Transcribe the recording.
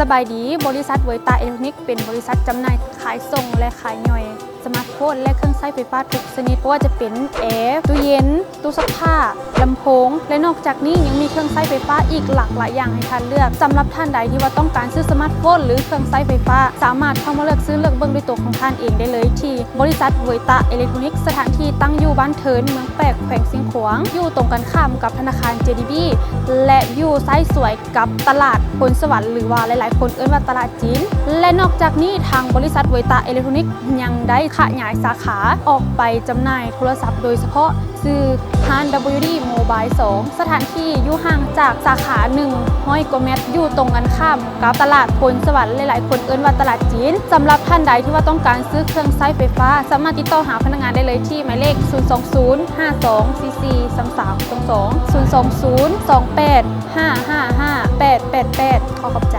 ສະບາຍດີ, ບໍລິສັດເວີຍຕາເອເລັກໂທຣນິກ ເປັນບໍລິສັດຈຳໜ່າຍຂາຍສົ່ງ ແລະ ຂາຍຍ່ອຍສະມາດໂຟນ ແລະ ເຄື່ອງໃຊ້ໄຟຟ້າທຸກຊະນິດ, ບໍ່ວ່າຈະເປັນແອ, ຕູ້ເຢັນ, ຕູ້ຊັກຜ້າ, ລຳໂພງ ແລະ ນອກຈາກນີ້ຍັງມີເຄື່ອງໃຊ້ໄຟຟ້າອີກຫຼາກຫຼາຍຢ່າງໃຫ້ທ່ານເລືອກ. ສຳລັບທ່ານໃດທີ່ວ່າຕ້ອງການຊື້ສະມາດໂຟນ ຫຼື ເຄື່ອງໃຊ້ໄຟຟ້າ, ສາມາດເຂົ້າມາເລືອກຊື້ເລືອກເບິ່ງດ້ວຍຕົວຂອງທ່ານເອງໄດ້ເລີຍ ທີ່ບໍລິສັດເວີຍຕາເອເລັກໂທຣນິກ, ສະຖານທີ່ຕັ້ງຢູ່ບ້ານເທີນ, ເມືອງແປກ, ແຂວງຊຽງຂວາງ, ຢູ່ຕົງກັນຂ້າມກັບທະນາຄານ ເຈ ດີ ບີ ແລະ ຢູ່ຊ້າຍສວຍ ກັບຕະຫຼາດໂພນສະຫວັນ ຫຼືວ່າຫຼາຍໆຄົນເອີ້ນວ່າຕະຫຼາດຈີນ. ແລະ ນອກຈາກນີ້ ທາງບໍລິສັດເວີຍຕາເອເລັກໂທຣນິກຍັງໄດ້ຂະຫຍາຍສາຂາອອກໄປຈຳໜ່າຍໂທລະສັບໂດຍສະເພາະ ຊື່ຮ້ານ WD Mobile ສອງ ສະຖານທີ່ຢູ່ຫ່າງຈາກສາຂາໜຶ່ງຮ້ອຍກວ່າແມັດ, ຢູ່ຕົງກັນຂ້າມກັບຕະຫຼາດໂພນສະຫວັນ ຫຼາຍໆຄົນເອີ້ນວ່າຕະຫຼາດຈີນ. ສຳລັບທ່ານໃດທີ່ວ່າຕ້ອງການຊື້ເຄື່ອງໃຊ້ໄຟຟ້າ, ສາມາດຕິດຕໍ່ຫາພະນັກງານໄດ້ເລີຍທີ່ໝາຍເລກ ສູນສອງສູນ ຫ້າສອງສີ່ສີ່ ສາມສາມສອງສອງ ສູນສອງສູນ ສອງແປດ ຫ້າຫ້າຫ້າ ແປດແປດແປດ. ຂໍຂອບໃຈ.